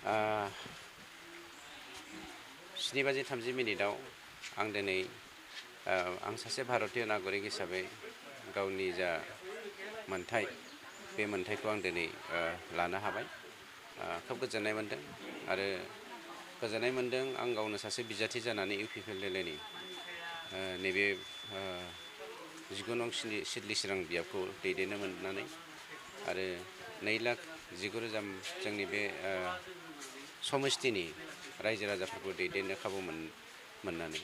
7:30 आं दिनै आं सासे भारतीय नागरिक हिसाबै गावनि जा मोनथाय बे मोनथायखौ आं दिनै लानो हाबाय। खोब गोजोननाय मोनदों आरो गोजोननाय मोनदों आं गावनो सासे बिजाथि जानानै UPPLLनि नैबे 19 नं सिडली चिरां बियाबखौ दैदेननो मोननानै आरो 2,19,000 जोंनि बे समस्तिनि रायजो राजाफोरखौ दैदेननो खाबु मोननानै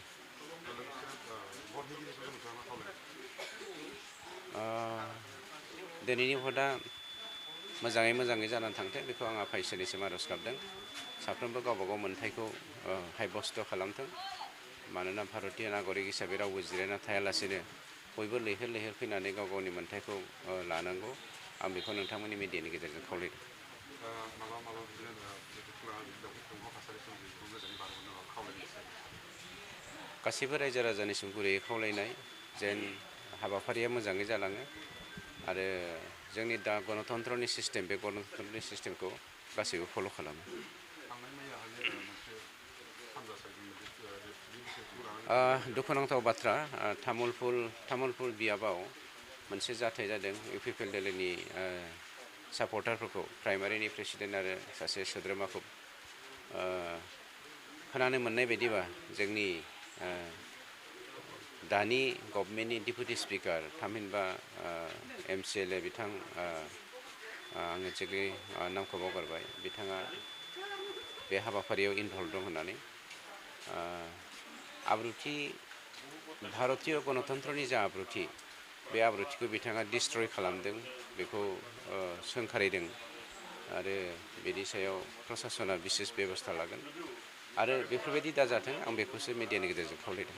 दिनैनि भटआ मोजाङै जानानै थांथों बेखौ आं आफा इसोरनिसिम आर'ज गाबदों। साफ्रोमबो गावबा गाव मोनथायखौ हायबस्त खालामथों। मानोना भारतीय नागरिक हिसाबै रावबो जिरायना थायालासेनो बयबो लैहोर फैनानै गाव गावनि मोनथायखौ लानांगौ। आं बेखौ नोंथांमोननि मिडियानि गेजेरजों खावलायदों। गासैबो रायजो राजानिसिम गुरैयै खावलायनाय जेन हाबाफारिया मोजाङै जालाङो आरो जोंनि दा गणतन्त्रनि सिस्टेम बे गणतन्त्रनि सिस्टेमखौ गासैबो फल' खालामो। दुखुनांथाव बाथ्रा तामुलपुर बियाबाव मोनसे जाथाय जादों। UPPLLनि सापर्टारफोरखौ प्राइमारिनि प्रेसिडेन्ट आरो सासे सोद्रोमाखौ खोनानो मोननाय बायदिबा जोंनि दानि गभर्नमेन्टनि डिपुटि स्पिकार थामहिनबा MCLA बिथां आं एक्जेक्टलि नामखौ बावगारबाय बिथाङा बे हाबाफारियाव इनभल्भ दं होननानै भारतीय गणतन्त्रनि जा आब्रुथि बे आब्रुथिखौ बिथाङा डिस्ट्रय खालामदों बेखौ सोंखारिदों आरो बेनि सायाव प्रसासना बिसेस बेबस्था लागोन आरो बेफोरबायदि दाजाथों आं बेखौसो मिडियानि गेजेरजों खावलायदों।